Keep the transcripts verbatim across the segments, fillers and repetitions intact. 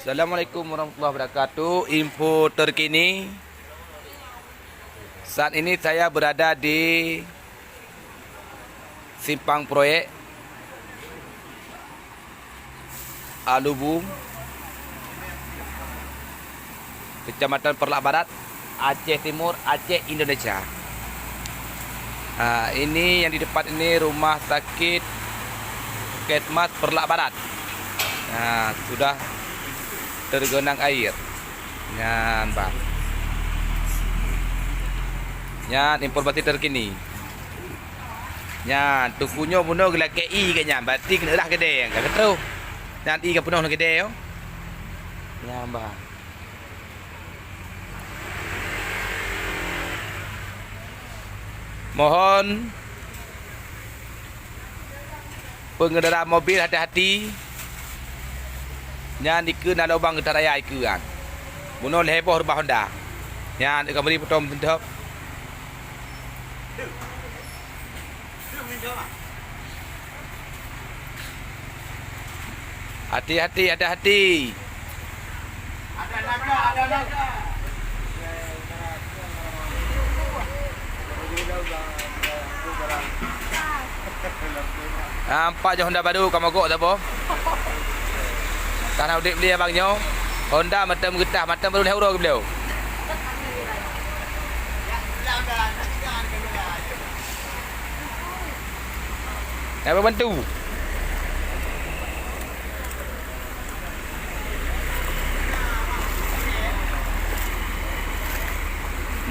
Assalamualaikum warahmatullahi wabarakatuh. Info terkini. Saat ini saya berada di Simpang Proyek, Alubu, Kecamatan Peureulak Barat, Aceh Timur, Aceh, Indonesia. Ha, ini yang di depan ini rumah sakit Puskesmas Peureulak Barat. Ha, sudah tergenang air. Nyan, bah. Nyan informasi terkini. Nyan, teungku nyoe bunoe geulakée ié geuh nyan, berarti keuneuk rhah keudè, ka geutroh. Nyan ié ka peunoh lam keudè nyoe. Nyan, bah. Mohon pengendara mobil hati-hati. Nyan dikeue na lubang geutaraya dikeue nyan. Bunoe lhèe boh reubah honda. Nyan ka meuri putong meuteuntob. Hati-hati, hati-hati. Nampak jih honda baru ka mogok saboh. Ka na udeb lé abang nyoe. Honda mantong meugeutah, mantong baru lhèe uroe geubloe. Nyang bantu.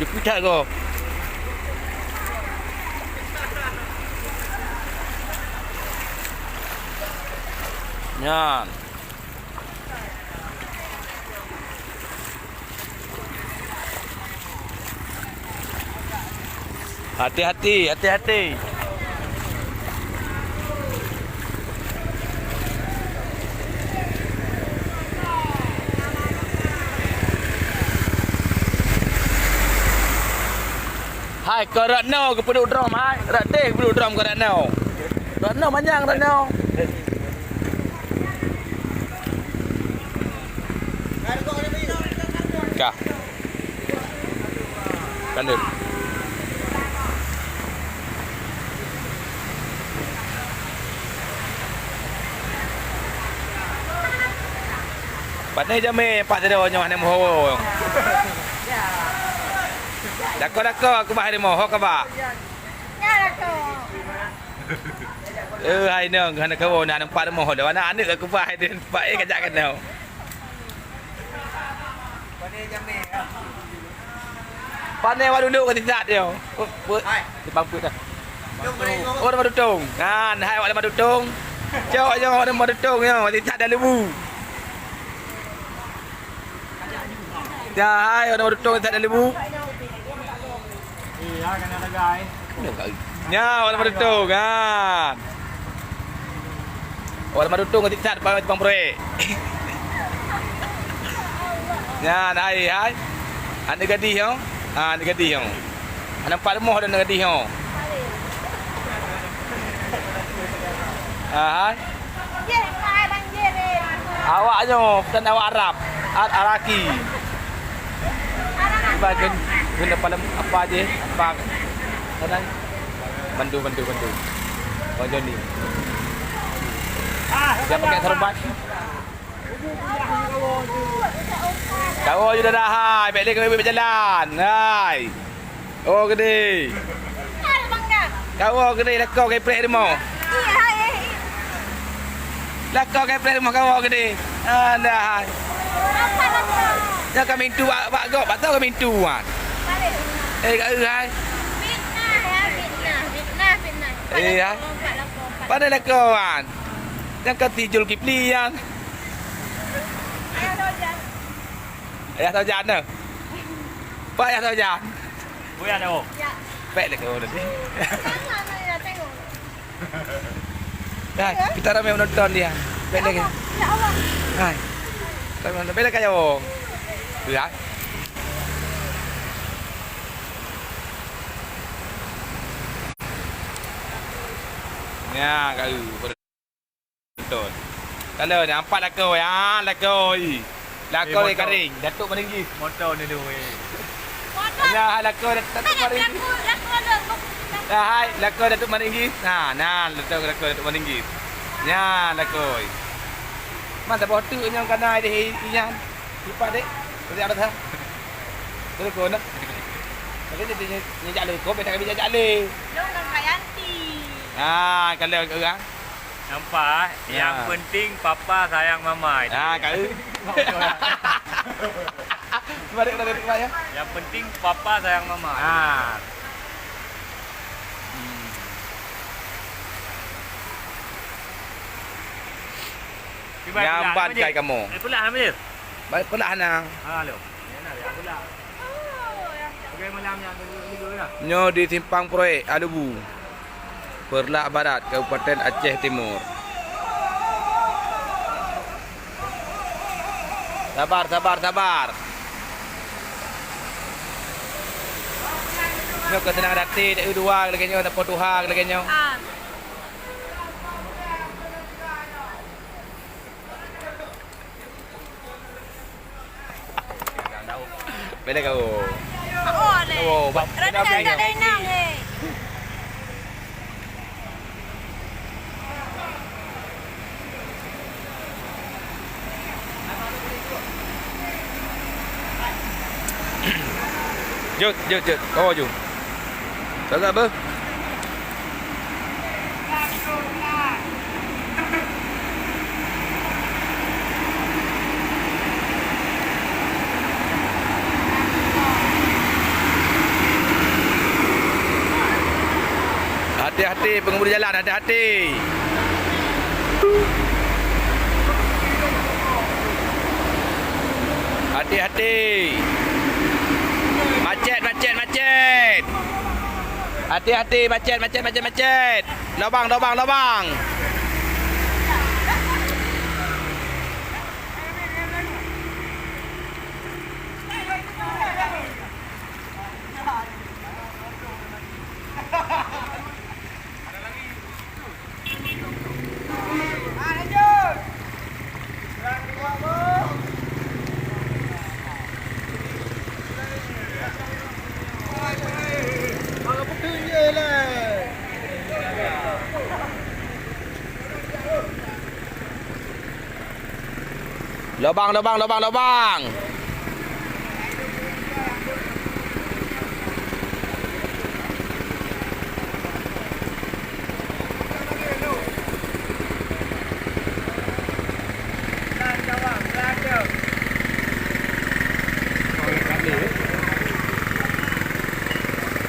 Leupie that goe. Nyan. Hati-hati, hati-hati. Hai, keu Ratno geupeuduek drom, hai. Rat deh geupeuduek drom keu Ratno. Ratno manyang, Ratno. Ka. Ka lheueh. Pane jamé pat sidroe nyoe hana meuho. Lakoe-lakoe aku bah hana meuho ka bah. Eh, hai nong, hana kawoe na nampak rumoh dah. Aneuk-aneuk aku bah hai dia nampak, eh, kajak keunoe. Pane awak dudoe ka tisat dia. Oh, pe-, hai. Di pampet dah. Oh, Mak Dutong. Nah, hai awak Mak Dutong. Cok nyoe awak Mak Dutong nyoe, tisat dah lebu. Ya, hai awak Mak Dutong, tisat dah lebu. Iya, kan ada guys. Nya, awak Mak Dutong, kan. Awak Mak Dutong ngon tisat bang, bang proyek. Nyan, hai, hai. Aneuk gadih nyoe. Ha, aneuk gadih nyoe. Aneuk pat rumoh dan aneuk gadih nyoe. Ha, hai. Awak nyoe, bukan awak Arab. Ar-, Araki. Iban gen-, gen apa lem-, apa je, apa, sana. Bantu, bantu, bantu. Bang Joni. Dia pakai sarung bat. Kawoe ju dah hai, bèk lé kami berjalan. Hai. Oh, gede. Kawoe gede, lakoe keu preh rumoh. Lakoe keu preh rumoh kawoe gede. Alah. Nyoe ka mintu bak, bak gob, bak toh ka mintu wan. Eh, ka eu hai. Fitnah ya, fitnah, fitnah, fitnah. Eh, hai. Pandai lakoe wan. Nyang ka tijul Kipli nyan. Ayah Sojan. Ayah Sojan tu. Pak Ayah Sojan. Buya tu. Ya. Pek lé kau tadi. Jangan, ya, tengok. Hai, kita ramai menonton dia. Pek lé. Ya Allah. Hai. Ramai menonton. Pek lé kau. Ya. Ya, kau. Betul. Kalau ni nampak lakoe, ah, lakoe. Lakoe karing, Datuk Maringgis. Moto ni tu, weh. Nah, hai lakoe Dat-, Datuk Maringgis. Nah, hai lakoe Datuk Maringgis. Nah, nah, lakoe, lakoe Datuk Maringgis. Nyan lakoe. Man saboh teuk nyang kana deh, nyan. Lipat dek. Tadi ada sah. Terus kau nak. Tapi dia, dia, dia jak le. Kau beda kami jak le. Lo orang Kayanti. Ah, kalau orang. Nampak, eh? Ya. Yang penting papa sayang mama. Ah, kau. Balik, balik, balik, ya. Yang penting papa sayang mama. Ah. Hmm. Nyambat kai kamoe. Eh, peulah, Amir. Baik, peulah na. Ha, lo. Ya, na, ya, peulah. Bagaimana yang dulu, dulu, ya? Nyoe di Simpang Proyek, Alubu. Peureulak Barat, Kabupaten Aceh Timur. Sabar, sabar, sabar. Nyoe keuseunangan até, dua lagèe nyoe, tapo tuha lagèe nyoe. Ah. Beda kau. Oh, leh. Oh, ba-, Rada beda tak beda. Ada inang, eh. Jeuet, jeuet, jeuet. Bawa ju. Agak beuh. Hati-hati pengemudi jalan, hati-hati. Hati-hati. Macet, macet, macet. Hati-hati, macet, macet, macet, macet. Lobang, lobang, lobang. Lobang, lobang, lobang, lobang.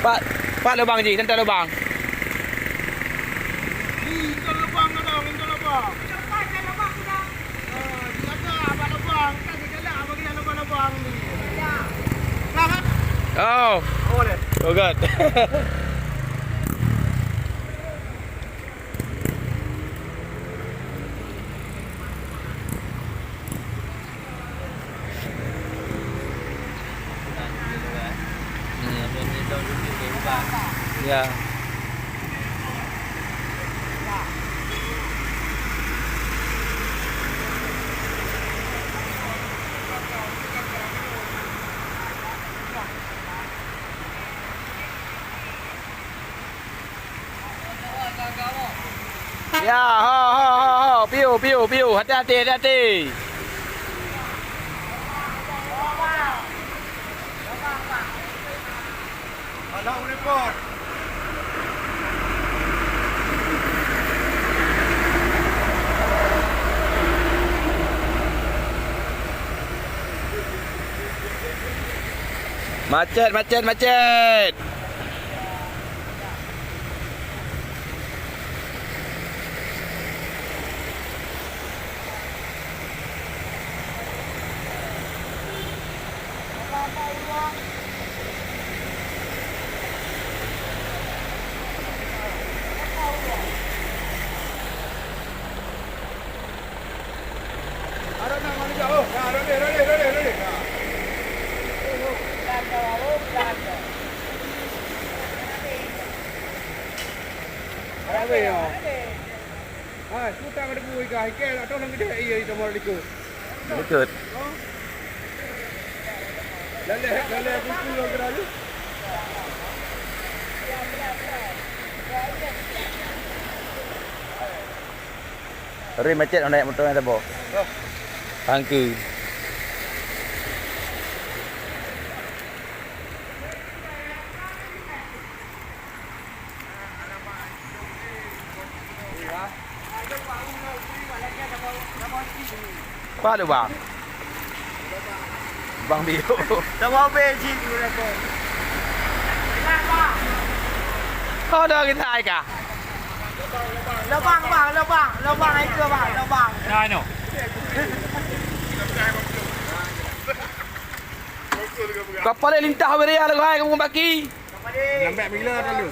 Pat, pat lubang jih, teuntèe lubang. Ih, itu lubang tu dong, itu lubang. Cepat, dah lubang sudah. Oh, dia ada abang lubang, kan dia galak abang dia lubang-lubang ni. Ya. Nah, kan? Oh. Oh, deh. Oh, God. Hmm. Ya. Ya, ho, ho, ho, ho. Piu, piu, piu. Hati-hati, hati-hati. Macet, macet, macet. Hai, kutang ada bui kah? Ikai lah, tolong gede, iya, itu mau dikut. Dikut. Oh. Ri macet, nak naik motor nyang saboh. Tangke. Apa lubang? Lubang biru. Lubang biru. Oh, dah kita ai kah? Lubang, bang, lubang, lubang itu, bang, lubang. Nah, anu. Kapal lintah beriah lagi, hai, kamu baki. Lambat bila dah lu?